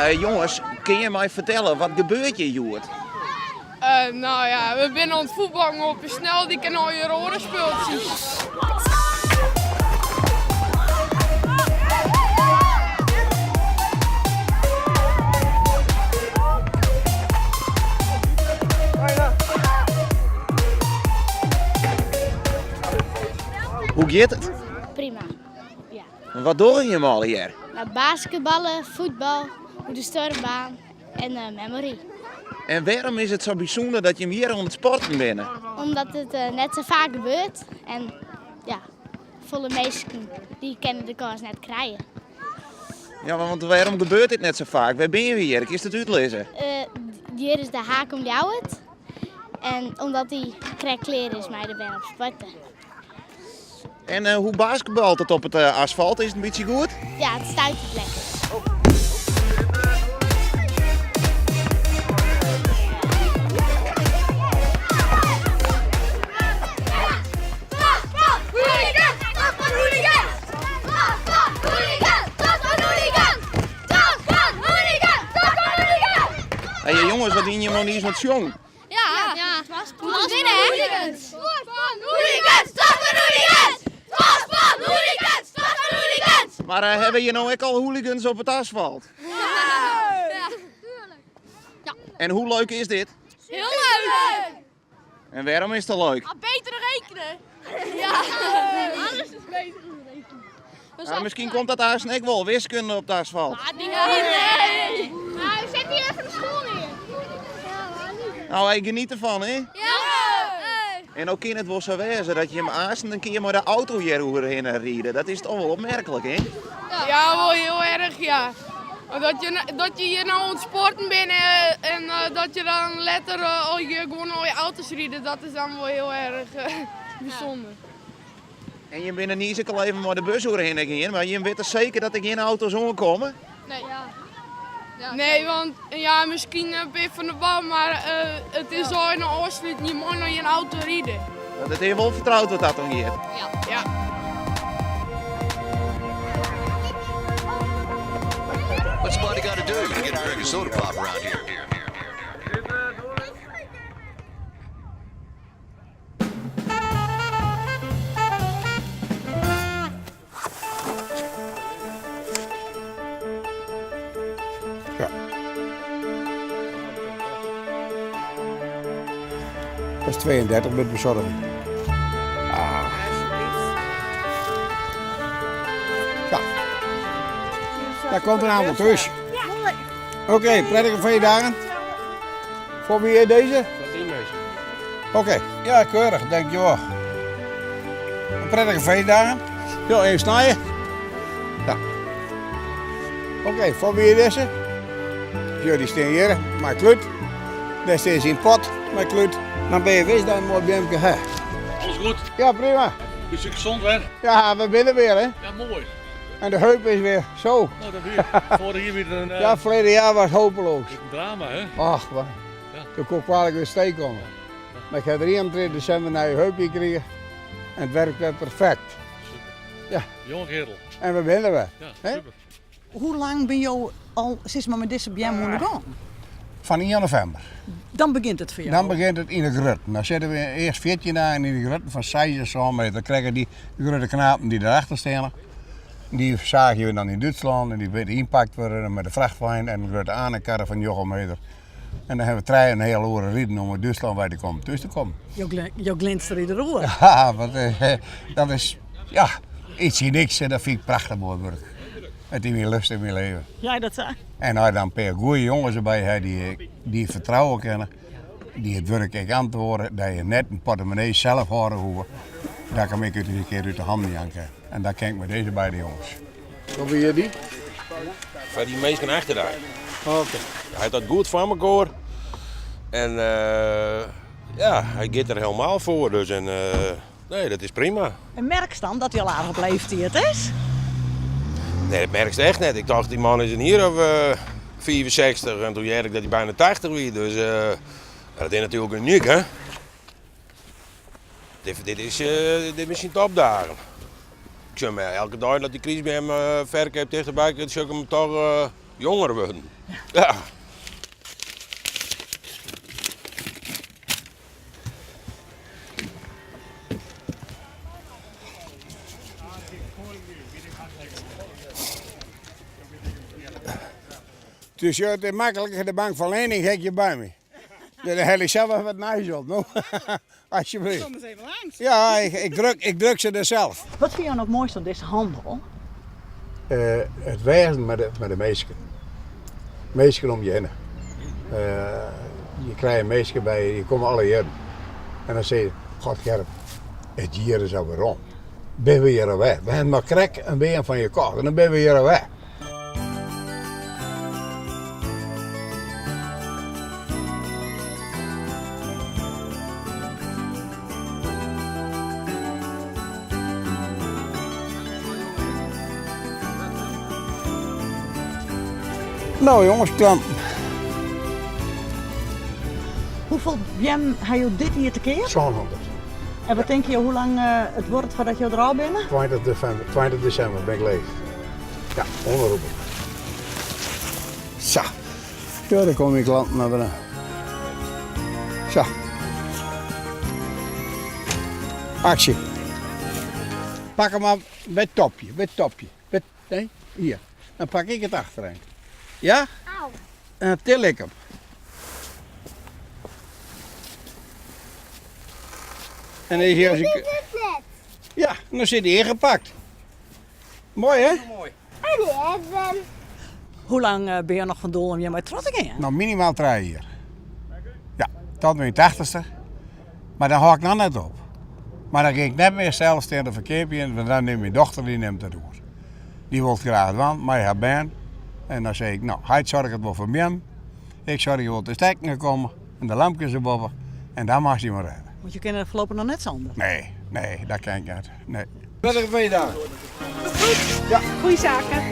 Jonges, kinne je my fertelle, wat gebeurt hjir hjoed? No ja, we binne oan it fuotballen op de sneldyk en allegear oare spultsjes. Hoe giet it? Prima, ja. Wat dogge jimme allegear? Nou, basketballen, fuotbal, oer de stormbaan en uh, memory. En wêrom is it sa bysûnder dat jimme hjir oan it sporten binne? Omdat it uh, net sa faak gebeurt en ja, folle minsken dy kinne de kâns net krije. Ja, want wêrom gebeurt dit net sa faak? Wêr binne we hjir? Kinst it útlizze? Uh, hjir is de Haak om Ljouwert. En omdat dy krekt klear is mei de bern op sporten. En uh, hoe basketbalt it op it uh, asfalt? Is it in bytsje goed? Ja, it stuitert lekker. Hey, jongens, wat wiene jim noch niis oan it sjongen? Ja, ja. Het was winnen, hè? Hooligans! Hooligans! Hooligans! Hooligans! Hooligans! Mar uh, hawwe je no ek al hooligans op it asfalt? Ja. Ja. En hoe leuk is dit? Hiel leuk! En wêrom is dat leuk? Ah, beter rekenen. Ja. Alles is beter dan rekenen. Maar miskien komt dat aanst ek wol, wiskunde op it asfalt. Ah, nee. Nee. Nou, zet die even de school neer. Nou, hey, geniet ervan, hè? Ja. En no kin it wol sa wêze dat jim aanst in kear mei de auto hjir oerhinne ride. Dat is toch wol opmerklik, hè? Ja, wol hiel erch, ja. Dat je, dat je hjir no oan it sporten binne en dat je dan letter al je, gewoan al je auto's ride, dat is dan wol hiel erch bysûnder. En jim binne niis ek al even mei de bus oerhinne gien, mar jim witte seker dat der gjin auto's oankomme? Nee. Nee, want ja, miskien in pear fan de bal, mar it is al yn 'e ôfsluting, je meie noch gjin auto ride. Dat is wol fertroud wat dat oangiet. Ja. Ja. What's a body gotta do to get a drink of soda pop around here? Ja. Dat is 32 met bezorging. Ah. Ja. Daar komt een aantal thuis. Oké, okay, prettige feestdagen. Voor wie is deze? Voor die mensen. Oké, ja keurig, dankjewel. Een prettige feestdagen. Jo, even snijden. Ja. Oké, voor wie is deze? Jo, dy stean hjir mei klút. Dêr stean se yn pot mei klút. Dan binne je wis dat je in moai beamke ha. Alles goed? Ja, prima. Is je gezond weer? Ja, we binne wer, hè? Ja, moai. En de heup is wer zo. Nou, dat wie. Foarich jier wie it in. Ja, ferleden jaar was hopeloos. Een drama, hè? Ach, wat. Ja. Toen kon ik kwalijk weer steek komen. Mar ik ha 23 desimber nije heup krigen en it werkt wer perfekt. Super. Ja. Jonge kerel. En we binne wer. Ja, super. Hoe lang binne jo al sis mar mei dizze beam oan de gong? Fan 1 novimber. Dan begjint it foar jo? Dan begjint it yn de grutten. Dan sitte we earst 14 dagen yn de grutten fan 6 en 7 meter. Dan krije dy grutte knapen dy't derachter steane. Dy saagje we dan yn Dútslân en dy wurde ynpakt wurde mei de frachtwein en in grutte oanhingkarre fan 9 meter. En dan hawwe we trije en in heal oere riden om út Dútslân wei te kommen, thús te kommen. Jo glinsterje deroer. Ja, want dat is ja, iets yn niks en dat fyn ik prachtich moai wurk. It is myn lust yn myn leven. Ja, dat sa. En as je dan in pear goede jonges derby ha dy't dy fertrouwe kinne, dy't it wurk ek antwoarde, dat je net in portemonnee sels hâlde hoege, dat ik him ek út in kear út de hannen jaan kin. En dat kin ik mei dizze beide jonges. Hoe wie dy? Foar dy minsken achter dy. Oké. Hy hat dat goed foar mekoar. En ja, hy giet der helemaal foar. Dus en, nee, dat is prima. En merkst dan dat hy al aardich op leeftiid is? Nee, dat merkst echt net. Ik tocht, dy man is in jier of 65 en toen hearde ik dat hy bijna 80 wie. Dus dat is natuerlik unyk, hè? Dit, dit is, dit binne syn topdagen. Ik sjoch him elke dei dat dy krystbeam ferkeap tichterby komt, sjoch ik him toch. Jonger wurden. Ja. Dus ja, het is makkelijker de bank van lening heb je bij me. Ja, dan heb ik zelf even wat nijs op, no? Alsjeblieft. Kom eens even langs. Ja, ik druk ze er zelf. Wat vind je nou het mooiste aan deze handel? Het wezen met de meesten. Meesten om je heen. Je krijgt meesten bij je, die komen alle jaren. En dan zeg je, God Gerrit, het hier is alweer om. Ben we hier alweer. We hebben maar krek een been van je kocht en dan ben we hier alweer. Nou jongens, klanten. Hoeveel beammen ha jo dit jier te keap? 700. En wat tinke jo hoe lang it duorret foardat jo der ôf binne? 20 december, 20 december bin ik leech. Ja, 100 roebel. Sa. Ja, daar komen je klanten naar binnen. Zo. Actie. Pak hem op bij het topje, bij het topje. Bij, nee, hier. Dan pak ik het achtereind. Ja? Auw. En dan til ik hem. En dan is hij als ik... Dit net. Ja, dan zit hij ingepakt. Mooi hè? En die hebben. Hoe lang ben je noch fan doel om hjirmei troch te gean? Nou, minimaal 3 jier. Ja, tot mijn 80ste. Maar dan hou ik nog net op. Maar dan ging ik net meer zelf tegen de verkeerpje, want dan neemt mijn dochter die neemt dat door. Die wil graag want, maar haar baan. En dan zei ik, nou, hij zorgt het wel voor mij. Ik zorg wel de stekken komen en de lampjes erboven. En dan mag hij maar rijden. Want je kunt voorlopig nog net zonder. Nee, nee, dat kan ik niet. Nee. Prettige feestdagen. Goeie zaken.